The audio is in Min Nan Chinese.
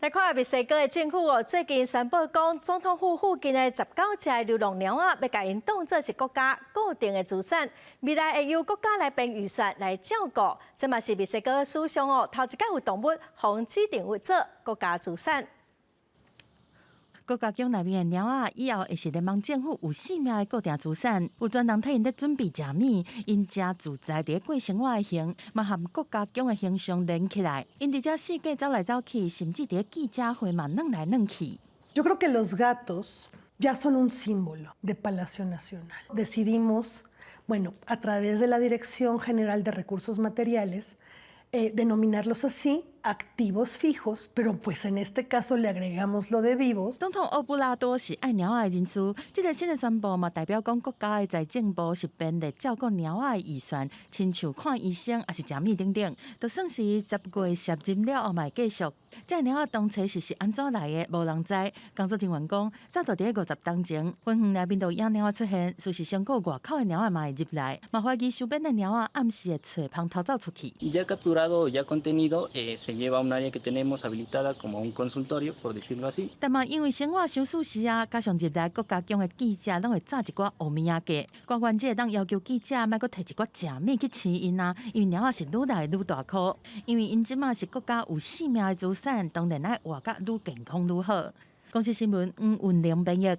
來看墨西哥的政府哦，最近宣布講，總統府附近的19隻流浪貓仔，欲共𪜶當做是國家固定的資產，未來會由國家來編預算來照顧。這嘛是墨西哥史上哦，頭一擺有動物予指定為做國家資產。國家宮內面的貓仔以後會是聯邦政府有性命的固定資產，有專人替𪜶咧準備食物，𪜶誠自在佇咧過生活的形，嘛和國家宮的形象連起來。𪜶佇遮四界走來走去，甚至佇咧記者會嘛轉來轉去。 Yo creo que los gatos ya son un símbolo de Palacio Nacional. Decidimos, bueno, a través de la Dirección General de Recursos Materiales, denominarlos así, activos fijos, pero pues en este caso le agregamos lo de vivos。總統奧布拉多是愛貓仔的人士，這個新的宣布嘛，代表講國家的財政部是編列照顧貓仔的預算，親像看醫生抑是食物等等，就算是10月卸任了後嘛會繼續。這個貓仔當初是按怎來的，無人知。工作人員講，早就佇咧50冬前，花園內面就有野貓仔出現，事實上，閣有外口的貓仔嘛會入來，嘛懷疑收編的貓仔暗時會揣蜂偷走出去。 Ya capturado, ya contenido, se lleva a un área que tenemos habilitada como un consultorio, por decirlo así。但嘛，因為生活傷舒適啊，加上入來國家宮的記者攏會紮一寡烏物仔價，官員這會當要求記者莫閣提一寡食物去飼𪜶啊，因為貓仔是愈來愈大顆，因為𪜶這馬是國家有性命的資產，當然愛活甲愈健康愈好。公視新聞黃雲玲編譯。